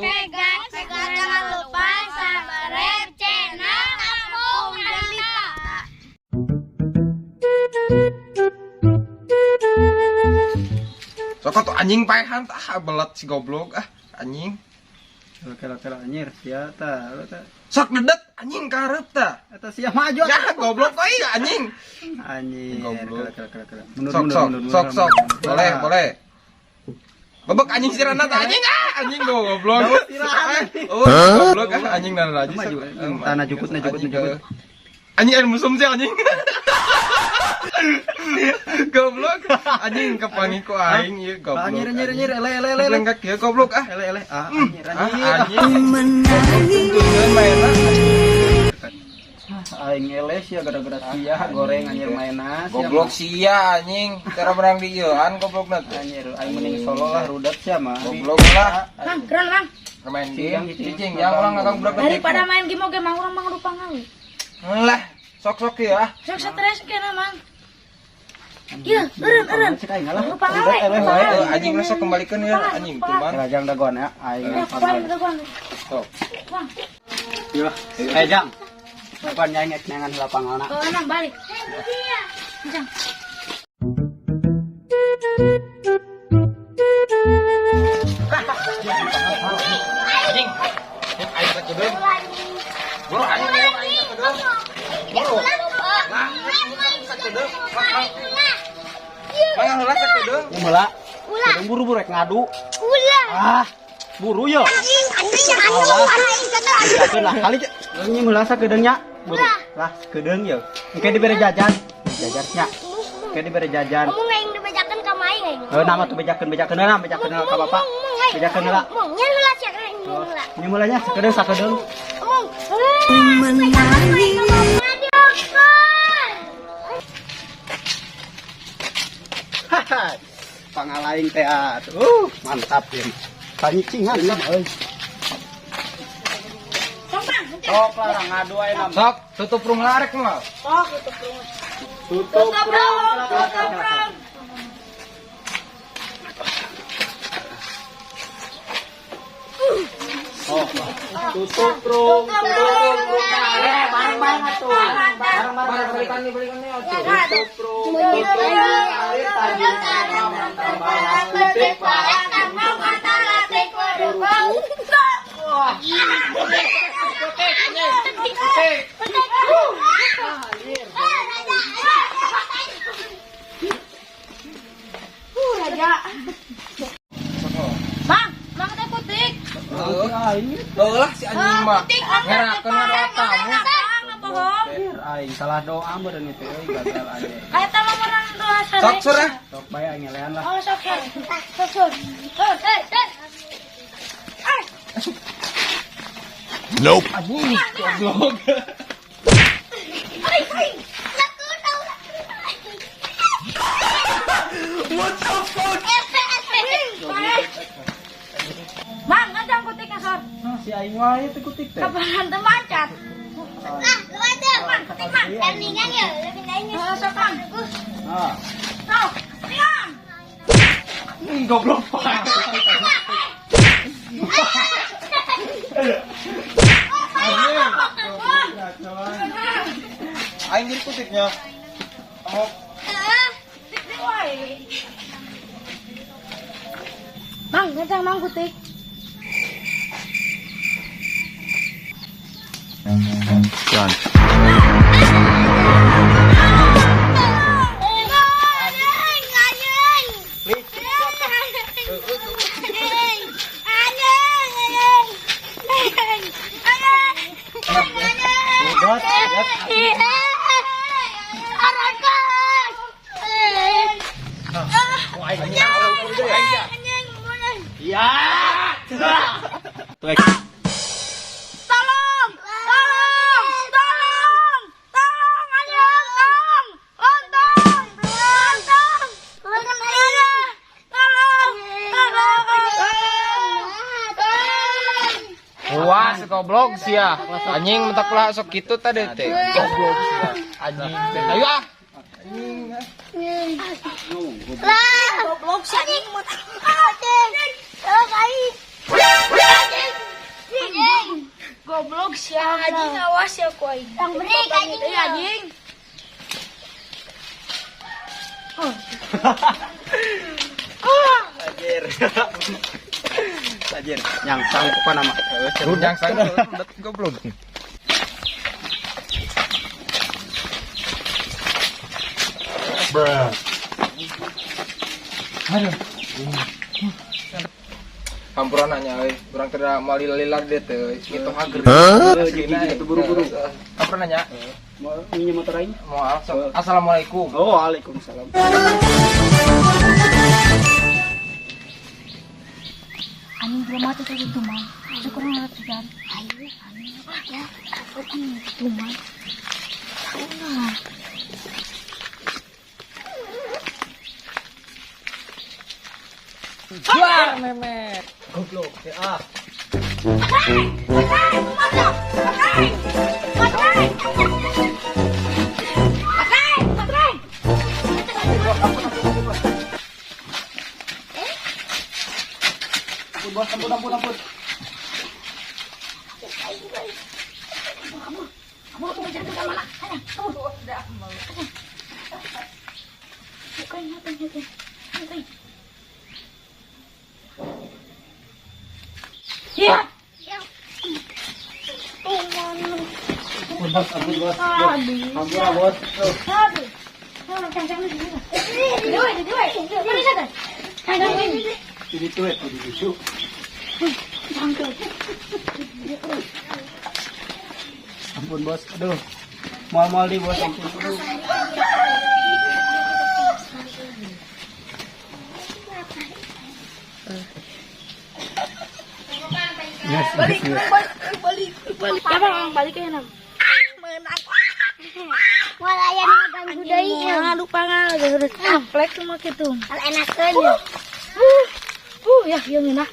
Oke guys, jangan lupa subscribe channel Kampung Delita. Sok tuh anjing paehan tah belet si goblok ah anjing. Oke oke anjir sia tah lu tah. Sok dedet anjing karep tah. Eta sia maju. Ya goblok koi anjing. Anjir. Goblok. Kela kela kela. Mundur Sok mundur sok mundur. sok mundur, sok. mundur. Boleh boleh. Bebek anjing si Rana tah anjing ah anjing go goblok. Daud si Rana. Oh goblok ah anjing dan lagi. Maju. Tanah jukut na jukut na jukut. Anjing air musum sih anjing. Goblok anjing kepangi ku aing ieu goblok. Anjir anjir anjir ele ele ele. Ele kaki ya goblok ah. Ele ele ah anjir Ah, anjir. anjing. Tuntungan mainna. Aing ele sia gara-gara sia goreng anjir mainna sia. Goblok sia anjing, cara menang di ieuan goblokna teh. Anjir aing mending solo lah rudat sia mah. Goblok lah. Mang, keren mang. Main game, cicing yang orang ngakang budak Daripada main game oge mang urang mang rupa ngawe. Lah, sok-sok ya. Sok stres kena mang. Iya, eureun eureun. Cek aing lah. Rupa ngawe. Rudat eleh rupa wae. ngawe. Eh, anjing lah sok kembalikan ya anjing tuman. Kela jang dagoan ya aing. Ya, paling dagoan. Sok. Mang, Iya. Eh jang. Dagoan nya inget nengan lapangan. oh, emang balik. Jang. Anjing. Aing sakedeung. Buru anjing aing sakedeung. Buru. Lah, sakedeung. Mang heula sakedeung. Heula. Ulah. Buru-buru rek ngadu. Ulah. Ah, buru yo. Anjing, anjing, anjing, Bejakeun lah kali anjing heula sakedeung nya. Buru. Lah sakedeung yo. Engke dibere jajan. Jajan nya. Engke dibere jajan. Kamu aing dibejakeun ka aing aing. Heuh nama tuh bejakeun bejakeun heula bejakeun heula ka bapak. Bejakeun heula. Mung, nyen heula sia aing heula. Ini mulanya sakedeung sakedeung. Mung. Menangis. Haha. Pangalaing teh atuh. Mantap ya. Pancingan lah euy. Sok mang. Sok lah ngadu ae nama. Sok, tutup rung larek mah. Sok tutup rung. Tutup Tutup rung, tutup rung. Tutup rung. Tutup rung. Eh, bareng-bareng atuh. Bareng-bareng Balikan nih, balikan nih atuh. Tutup rung. Tutup rung. Raja. Mang, mang teh kutik. Heuh. Heuh lah si anjing mah. Kutik, mang. Ngerakeun ngadoa tamu. Mang, bohong. Aing salah doa meureun itu euy gagal aja. Eta mah menang doa sare. Sok sur ah. Sok bae aing ngelehan lah. Oh, sok sok. Sok sok. Sok, eh, eh. Nope. Anjing goblok. Mang, ngajang kutik ngasor. Nah, si aing wae teh kutik teh. Kapan teu mancat? Ah, lu ada, Mang. Kutik, Mang. Tandingan ya, lebih naik. Oh, sok, Mang. Ah. Sok. Mang. Anjing goblok. Anjing. Aing jadi kutiknya. Oh, Tik wae. Mang, ngajang mang kutik. Rudat, rudat. Iya. Tuh. Tolong! Tolong! Tolong! Tolong! Anjing, tolong! Lontong! Lontong! Tolong! Tolong! Tolong! Wah, si goblok sia. Anjing mentak lah sok kitu tadi teh. Goblok sia. Anjing teh. Ayo ah. Lah, goblok si anjing. Anjing. Tolong aing. Anjing. Goblok sia anjing awas ya ku aing. Tong break anjing. Iya anjing. Anjir. Anjir, nyangsang pokona mah. Nyangsang goblok. Bruh. Aduh. Hampura nanya euy, urang teh moal lila-lila deh teh euy. Kitu hager. Jadi gitu buru-buru. Hampura nanya. Mau minjem motor aing? Moal. Assalamualaikum. Oh, waalaikumsalam. Anjing belum mati tadi tuh, Mang. Syukur banget kan. Ayo, anjing. Ya, aku tuh, Mang. Nah. Wah, memet. Goblok, ah. Ampun, bos, ampun, ampun, ampun. Ya. Ampun, bos, ampun, bos. Ampun, bos. Jadi tuh ya, jadi lucu. Ampun, bos. Aduh. Mal-mal di bos, ampun. Aduh. Yes, Balik, yes, yes. balik, balik, balik. Ya bang, balik ya nam. Moal aya nu ngaganggu deui. Jangan lupa nggak, harus komplek semua gitu. Al enakeun. Ya, ya ngeunah.